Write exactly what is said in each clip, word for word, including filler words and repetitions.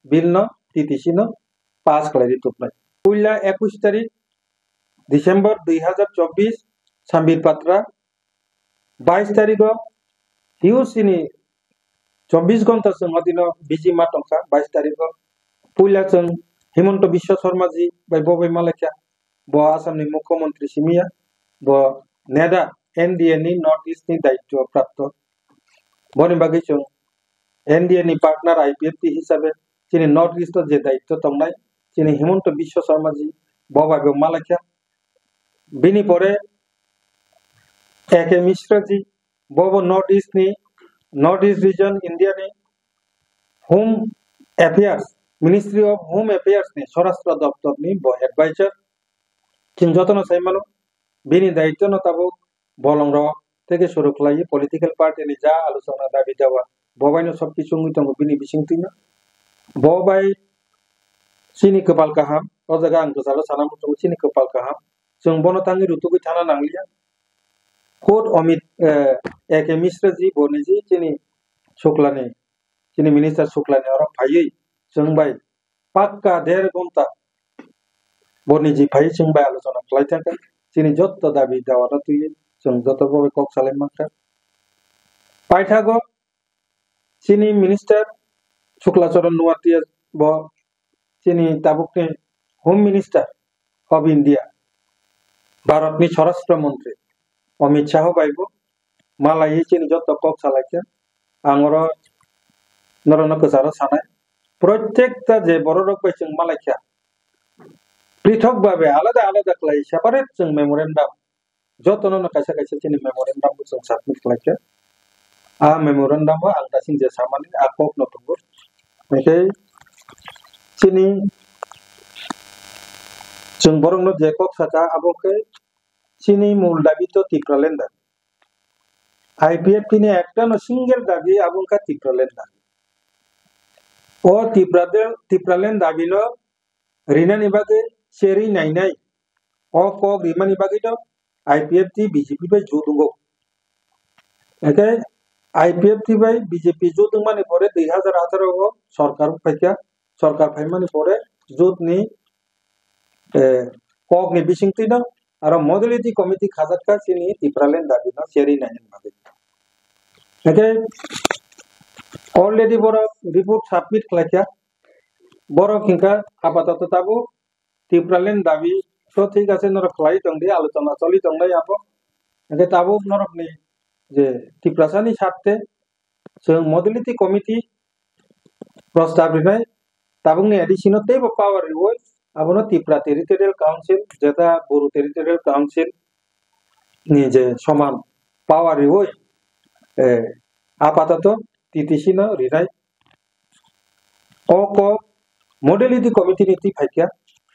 bill no T T C no pass khlai di tubnai. Puila ekush tarik December dui hazar chobbish, Sambir Patra, bais tarigo hiu sini chobbish ghonta chwng o dino busy ma tongkha, bais tarigo puila chwng Himanta Biswa Sarma ji bai bo bai malaikha, bo Assam ni Mukhyamantri simiya, bo neda N D A ni North East ni daityo prapto. Boni bagwi chwng N D A ni partner I P F T hisabe chini North East o je daityo tongnai, chini Himanta Biswa Sarma ji bo bai bo malaikha. Bini pore A K Mishra ji, bo bo North East ni, North East region India ni Home Affairs, Ministry of Home Affairs ni Swarashtra Doptor ni bo advisor. Chwng jotono sai mano, bini daityo no tabuk bolong rok tei ke suru khlai political party ni ja alochona dabi dawa bo bai no sob kichu wngwi tongo bini bisingtwi no. Bo bai chini kwpal kaham, o jaga ang kwcharo sana muchungo chini kwpal kaham. Chwng bono tangwi rutugwi thana nangliya. Khud Amit, eh, A K Mishra ji, boni ji chini Shuklani, chini minister Shuklani oro phaiwi chwng bai pakka der ghonta boni ji phaiwi chwng bai alochona khlai thangkha. Chini jotto dabi dawa no twiwi chwng joto bo kok salai mankha. Paithago chini minister Shukla Charan Noatia bo chini tabukni Home Minister of India, Bharatni Swarashtra Montri Amit Shah bai bo malaiwi chini joto kok salaikha. Ang oro norokno kwcharo sanai, protekta je bororok bai chwng malaikha, prithok babe alada alada khlai separate chwng memorandum jotono no kaisa kaisa chini memorandum bo chwng submit khlaikha. A memorandum o ang daising je samani a kok no tongo. Hwnkhe chini chwng borokno je kok saka abo khe chini mul dabi to Tipraland dabi. I P F T ni ekta no single dabi abo wngkha Tipraland dabi. O Tipra de-, Tipraland dabi no rinani bagwi cherwi nainai, o kok rimani bagwi no I P F T B J P bai jut wngo. Hwnkhe I P F T bai B J P jut wngmani pore dui hazar atharo o sorkar phaikha, sorkar phaimani pore jut ni, eh, kok ni bisingtwi no aro modality committee khajakha chini Tipraland dabi no cherwi nainani bagwi. Hwnkhe already borok report submit khlaikha, borok hwnkha apatoto tabuk Tipraland dabi to thik ache, norok khlai tong di, alochona choli tong nai abo. Hwnkhe tabuk norokni je Tiprasani sarte chwng modality committee prostab rinai, tabukni A D C no teibo power riwi abono Tipra Territorial Council, jeta Boru Territorial Council ni je soman power riwi, eh, apatoto T T C no rinai. O kok modality committee ni twi phaikha.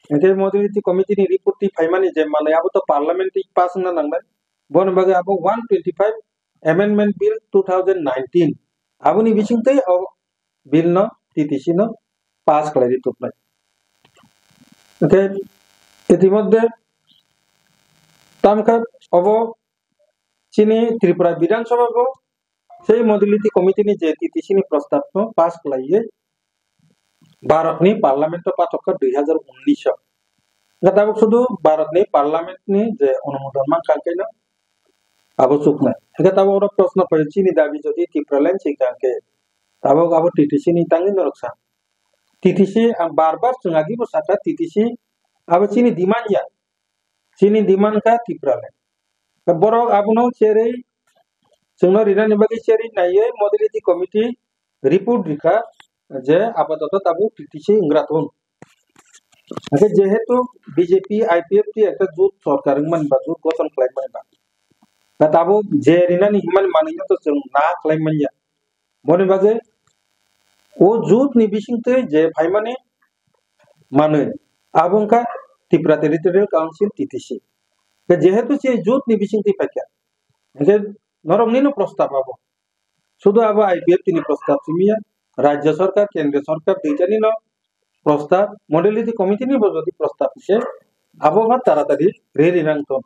Hwnkhe modality committee ni report twi phaimani je manwi abo to parliament twi pass wngna nangnai. Boni bagwi abo one twenty five Amendment Bill two thousand nineteen. Aboni bisingtwi o bill no T T C no pass khlai di tubnai. Hwnkhe itimodhye tamkha obo chini Tripura Bidhan Sabha bo sei modality committee ni je T T C ni prostab no pass khlaiwi Bharat ni parliament o pathok kha dui hazar unnish o. Hwnkhe tabuk sudu Bharat ni parliament ni je onumodon mankha hwnkhe no abo chuknai. Hwnkhe tabuk oro proshno phaio chini dabi jodi Tipraland se hwnkha hwnkhe tabuk abo T T C ni tangwi norok sa. T T C ang bar bar chwng agi bo sakha T T C abo chini demand ya. Chini demand kha Tipraland. Borok abono cherwi chwngno rinani bagwi cherwi naiwi modality committee report rikha je apatoto tabuk T T C wngwi thung. Hwnkhe jehetu B J P I P F T ekta jut sorkar wngmani ba jut gothon khlaimani ba. Na tabuk je rinani himani manwino to chwng na khlai manya. Boni bagwi o jut ni bisingtwi je phaimani manwi abo wngkha Tripura Territorial Council T T C. Hwnkhe jehetu se jut ni bisingtwi phaikha, hwnkhe noroknino prostab abo. Sudu abo I P F T ni prostab simiya, Rajya Sarkar, Kendriya Sarkar duitanino prostab, Modality Committee ni bo jodi prostab se, abo ba taratari riri nang thung.